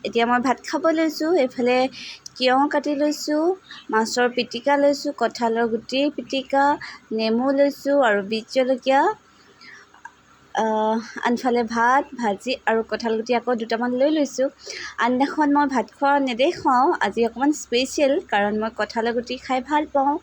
এতিয়া মই ভাত খাব লৈছোঁ। এইফালে তিয়ঁহ কাটি লৈছোঁ, মাছৰ পিটিকা লৈছোঁ, কঁঠালৰ গুটিৰ পিটিকা, নেমু লৈছোঁ আৰু বিট জলকীয়া। আনফালে ভাত, ভাজি আৰু কঁঠাল গুটি আকৌ দুটামান লৈ লৈছোঁ। আনদিনাখন মই ভাত খোৱা নেদেখুৱাওঁ, আজি অকণমান স্পেচিয়েল, কাৰণ মই কঁঠালৰ গুটি খাই ভাল পাওঁ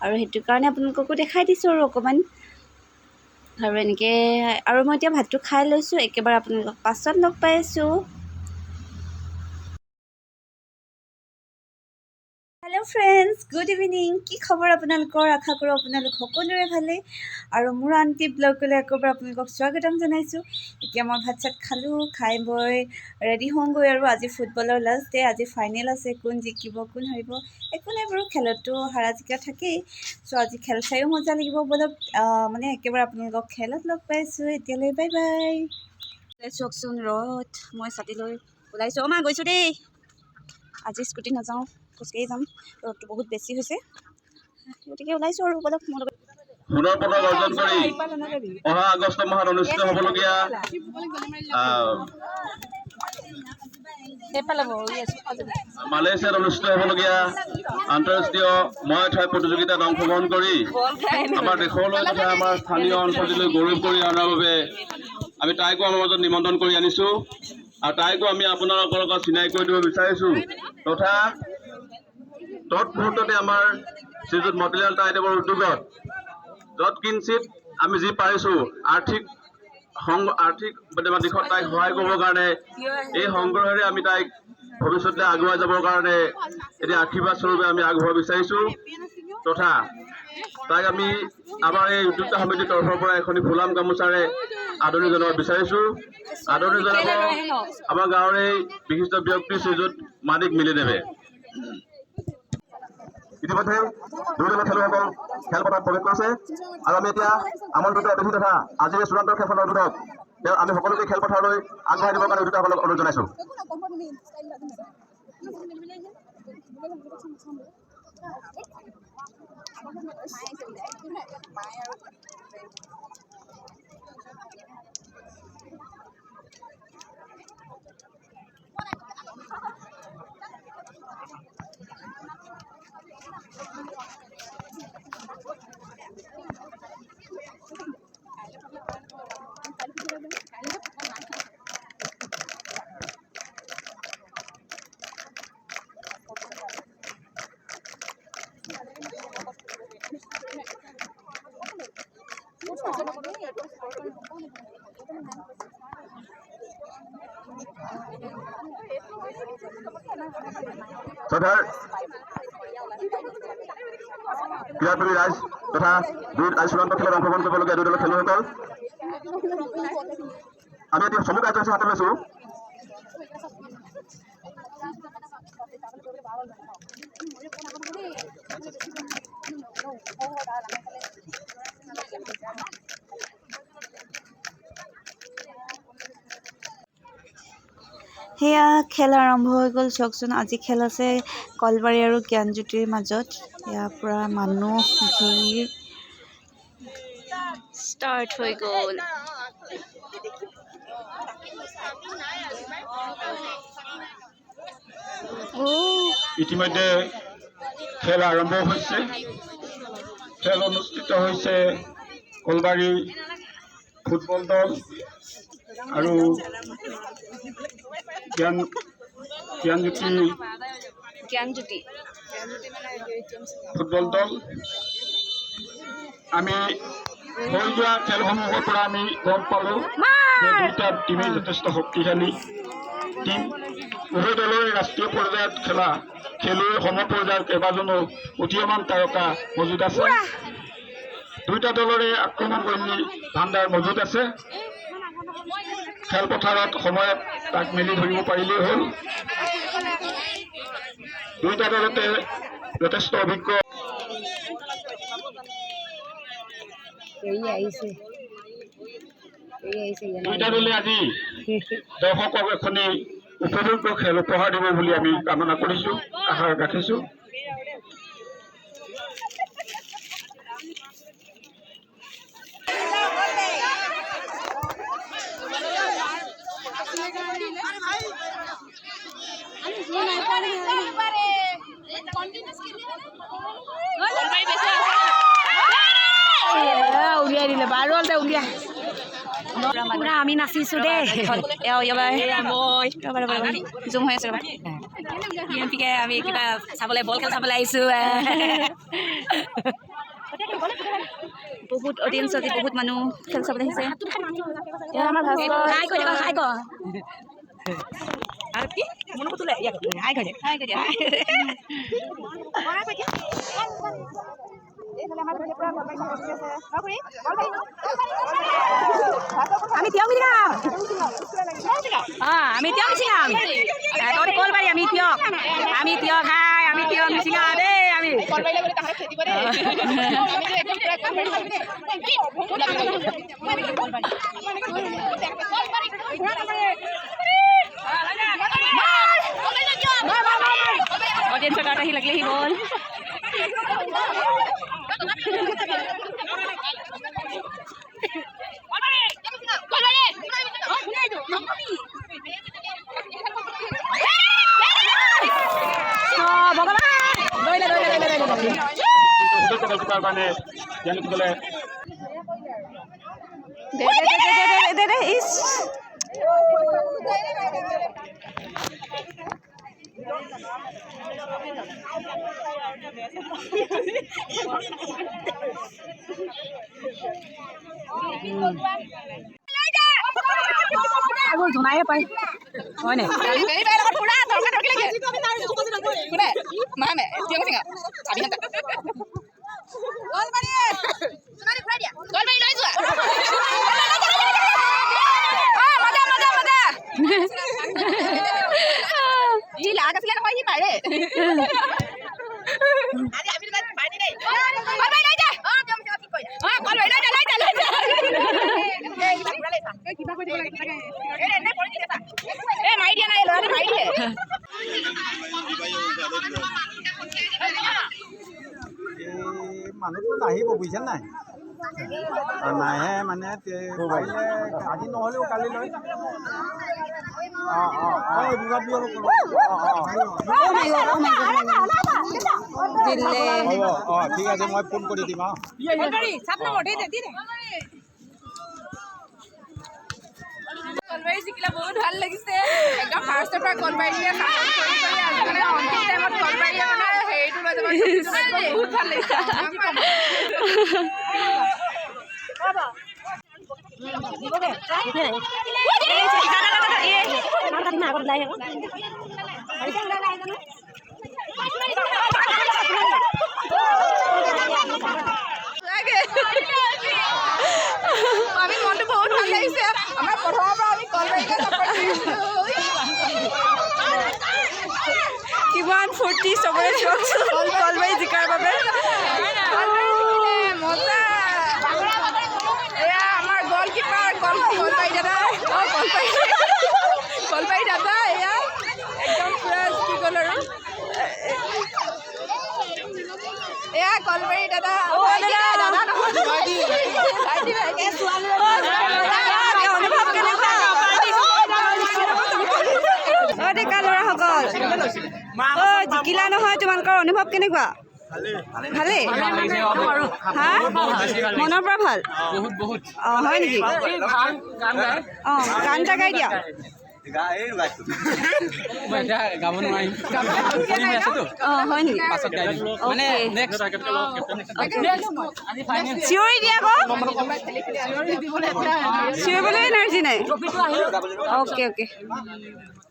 আৰু সেইটো কাৰণে আপোনালোককো দেখাই দিছোঁ আৰু অকণমান। আৰু এনেকৈ আৰু মই এতিয়া ভাতটো খাই লৈছোঁ, একেবাৰে আপোনালোকক পাছত লগ পাই আছোঁ। Hello' friends, good evening. কি খবৰ আপোনালোকৰ? আশা কৰোঁ আপোনালোক সকলোৰে ভালেই। আৰু মোৰ আনটি ব্লগলৈ আকৌ এবাৰ আপোনালোকক স্বাগতম জনাইছোঁ। এতিয়া মই ভাত চাত খালোঁ, খাই বৈ ৰেডি হওঁগৈ। আৰু আজি ফুটবলৰ লাষ্ট ডে, আজি ফাইনেল আছে। কোন জিকিব কোন হাৰিব একো নাই বাৰু, খেলততো হাৰা জিকা থাকেই। চ' আজি খেল চায়ো মজা লাগিব। ব'লক, মানে একেবাৰে আপোনালোকক খেলত লগ পাইছোঁ। এতিয়ালৈ বাই বাই। চাওকচোন ৰ'দ, মই ছাতি লৈ ওলাইছোঁ। অ' মা, গৈছোঁ দেই। আজি স্কুটিত নাযাওঁ, খোজকাঢ়ি যাম। ৰ'দটো বহুত বেছি হৈছে, গতিকে ওলাইছোঁ আৰু ব'লক মোৰ লগত। সোণৰ পদক অৰ্জন কৰি অহা আগষ্ট মাহত অনুষ্ঠিত হ'বলগীয়া মালয়েছিয়াত অনুষ্ঠিত হ'বলগীয়া আন্তঃৰাষ্ট্ৰীয় ময় থাই প্ৰতিযোগিতাত অংশগ্ৰহণ কৰি আমাৰ দেশলৈ তথা আমাৰ স্থানীয় অঞ্চলটিলৈ গৌৰৱ কৰি অনাৰ বাবে আমি তাইকো আমাৰ মাজত নিমন্ত্ৰণ কৰি আনিছোঁ আৰু তাইকো আমি আপোনালোকৰ লগত চিনাকি কৰি দিব বিচাৰিছোঁ। তথা তৎমুহূৰ্ততে আমাৰ শ্ৰীযুত মতিলাল টাইদেৱৰ উদ্যোগত যৎকিঞ্চিত আমি যি পাৰিছোঁ আৰ্থিক মানে দিশত তাইক সহায় কৰিবৰ কাৰণে এই সংগ্ৰহেৰে আমি তাইক ভৱিষ্যতে আগুৱাই যাবৰ কাৰণে এতিয়া আশীৰ্বাদ স্বৰূপে আমি আগবঢ়াব বিচাৰিছোঁ। তথা তাইক আমি আমাৰ এই উদ্যোক্তা সমিতিৰ তৰফৰ পৰা এখনি ফুলাম গামোচাৰে আদৰণি জনাব বিচাৰিছোঁ। আদৰণি জনাব আমাৰ গাঁৱৰ এই বিশিষ্ট ব্যক্তি শ্ৰীযুত মানিক মিলিদেৱে। ইতিমধ্যে দুয়ো দলৰ খেলুৱৈসকল খেলপথাৰত প্ৰৱেশ কৰিছে আৰু আমি এতিয়া আমন্ত্ৰিত অতিথি তথা আজিৰ এই চূড়ান্ত খেলখনৰ উদ্বোধক তেওঁ আমি সকলোকে খেলপথাৰলৈ আগবঢ়াই দিবৰ কাৰণে উদ্যোক্তাসকলক অনুৰোধ জনাইছোঁ। শ্ৰদ্ধাৰ ক্ৰীড়াপ্ৰেমী ৰাইজ তথা দুই আজি চূড়ান্ত খেলত অংশগ্ৰহণ কৰিবলগীয়া দুই দলৰ খেলুৱৈসকল, আমি এতিয়া চমু কাৰ্যসূচী হাতত লৈছোঁ। সেয়া খেল আৰম্ভ হৈ গ'ল। চাওকচোন, আজি খেল আছে কলবাৰী আৰু জ্ঞানজ্যোতিৰ মাজত। ইয়াৰ পৰা মানুহ ভিৰ ষ্টাৰ্ট হৈ গ'ল। ইতিমধ্যে খেল আৰম্ভ হৈছে। খেল অনুষ্ঠিত হৈছে কলবাৰী ফুটবল দল আৰু জ্ঞানজ্যোতি জ্ঞানজ্যোতি ফুটবল দল। আমি হৈ যোৱা খেলসমূহৰ পৰা আমি গম পালোঁ যে দুয়োটা টীমেই যথেষ্ট শক্তিশালী টীম। উভয় দলৰে ৰাষ্ট্ৰীয় পৰ্যায়ত খেলা খেলুৱৈ সমপৰ্যায়ৰ কেইবাজনো উদীয়মান তাৰকা মজুত আছে। দুয়োটা দলৰে আক্ৰমণ শৈলী ভাণ্ডাৰ মজুত আছে। খেলপথাৰত সময়ত তাক মেলি ধৰিব পাৰিলেই হ'ল। দুয়োটা দলতে যথেষ্ট অভিজ্ঞ। দুয়োটা দলে আজি দৰ্শকক এখনি উপভোগ্য খেল উপহাৰ দিব বুলি আমি কামনা কৰিছোঁ, আশা ৰাখিছোঁ। উলিয়াই দিলে বাৰু উলিয়াই পুৰা আমি নাচিছো দেই। জুম হৈ আছে। আমি কিবা চাবলৈ বল খেল চাবলৈ আহিছো। বহুত অডিয়েঞ্চ আজি, বহুত মানুহ খেল চাবলৈ আহিছে। হাই কৈ দে, হাই ক। হাই কৈ দে। হাই কৈ দিয়া। আমি তিয়ক মিচিং, অঁ আমি তিয়ক মিচিং, আমি তহঁতি কলবাৰী, আমি তিয়ক, আমি তিয়ক। হাই, আমি তিয়ক মিচিং দেই। আমি অডিয়েঞ্চৰ গাত আহি লাগিলেহি বল। দে দে দে দে দে দে ইছ। আগৰ জনায়ে পায় হয় নাই? মানুহটো নাহিব বুজিছে নাই, নাহে মানে পাৰিলে আজি নহ'লেও কালিলৈ। অঁ অঁ অঁ হ'ব, অঁ ঠিক আছে, মই ফোন কৰি দিম। অঁ কলবাৰী জিকিলে বহুত ভাল লাগিছে। একদম ফাৰ্ষ্টৰ পৰা কলবাৰীয়ে চাপৰ্ট কৰি কৰি আজি মানে অন্তিম টাইমত কলবাৰীয়ে মানে হেৰিটো লৈ যাব, বহুত ভাল লাগিছে। আমি মনটো বহুত ভাল লাগিছে। আমাৰ প্ৰথমৰ পৰা আমি কলবাৰীকে চাপৰ্ট কৰিছিলোঁ। কিমান ফূৰ্তি চবৰে কলবাৰী জিকাৰ বাবে। মজা। এয়া আমাৰ গলকিপাৰ কলবাৰী দাদা, অঁ কলবাৰী কলবাৰী দাদা, এয়া একদম পুৰা কি গ'ল আৰু। এয়া কলবাৰী দাদা, দাদা নহয় ভাইটি, ভাইটি। অনুভৱ কেনেকুৱা অ ডেকা ল'ৰাসকল? অ জিকিলা নহয়, তোমালোকৰ অনুভৱ কেনেকুৱা? ভালেই হা? মনৰ পৰা ভাল? অঁ হয় নেকি? অঁ গান এটা গাই দিয়া। অঁ হয় নেকি? চিঞৰি দিয়া আকৌ, চিঞৰিবলৈ এনাৰ্জি নাই। অ'কে অ'কে,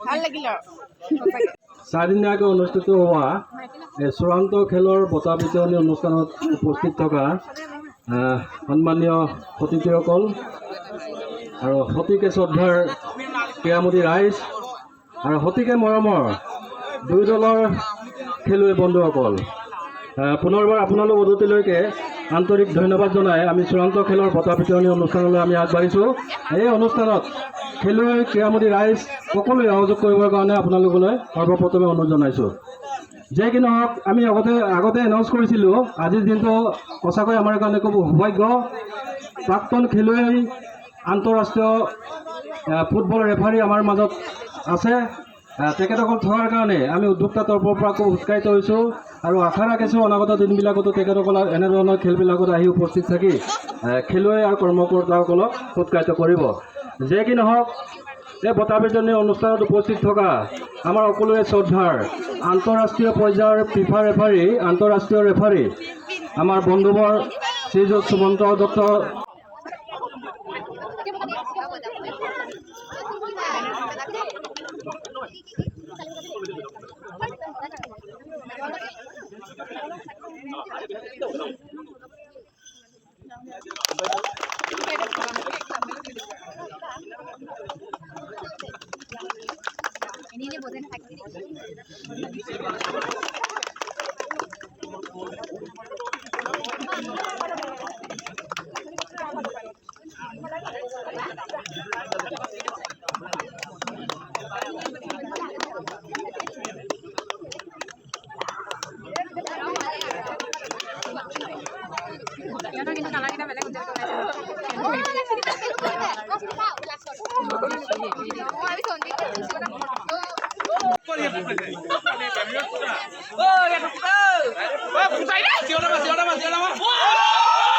ভাল লাগিল। আৰু চাৰিদিনীয়াকৈ অনুষ্ঠিত হোৱা চূড়ান্ত খেলৰ বঁটা বিতৰণী অনুষ্ঠানত উপস্থিত থকা সন্মানীয় অতিথিসকল আৰু সতিকে শ্ৰদ্ধাৰ ক্ৰীড়ামোদী ৰাইজ আৰু সতিকে মৰমৰ দুই দলৰ খেলুৱৈ বন্ধুসকল, পুনৰবাৰ আপোনালোক অতিথিলৈকে আন্তৰিক ধন্যবাদ জনাই আমি চূড়ান্ত খেলৰ বঁটা বিতৰণী অনুষ্ঠানলৈ আমি আগবাঢ়িছোঁ। এই অনুষ্ঠানত খেলুৱৈ ক্ৰীড়ামোদী ৰাইজ সকলোৱে সহযোগ কৰিবৰ কাৰণে আপোনালোকলৈ সৰ্বপ্ৰথমে অনুৰোধ জনাইছোঁ। যে কি নহওক, আমি আগতে এনাউন্স কৰিছিলোঁ, আজিৰ দিনটো সঁচাকৈ আমাৰ কাৰণে খুব সৌভাগ্য। প্ৰাক্তন খেলুৱৈ, আন্তঃৰাষ্ট্ৰীয় ফুটবল ৰেফাৰী আমাৰ মাজত আছে। তেখেতসকল থকাৰ কাৰণে আমি উদ্যোক্তা তৰফৰ পৰা খুব উৎসাহিত হৈছোঁ। আৰু আশা ৰাখিছোঁ অনাগত দিনবিলাকতো তেখেতসকল এনেধৰণৰ খেলবিলাকত আহি উপস্থিত থাকি খেলুৱৈ আৰু কৰ্মকৰ্তাসকলক উৎসাহিত কৰিব। যে কি নহওক, এই বঁটা বিতৰণী অনুষ্ঠানত উপস্থিত থকা আমাৰ সকলোৰে শ্ৰদ্ধাৰ আন্তঃৰাষ্ট্ৰীয় পৰ্যায়ৰ ফিফা ৰেফাৰী, আন্তঃৰাষ্ট্ৰীয় ৰেফাৰী আমাৰ বন্ধুবৰ শ্ৰীযুত সুমন্ত দত্ত। Oh,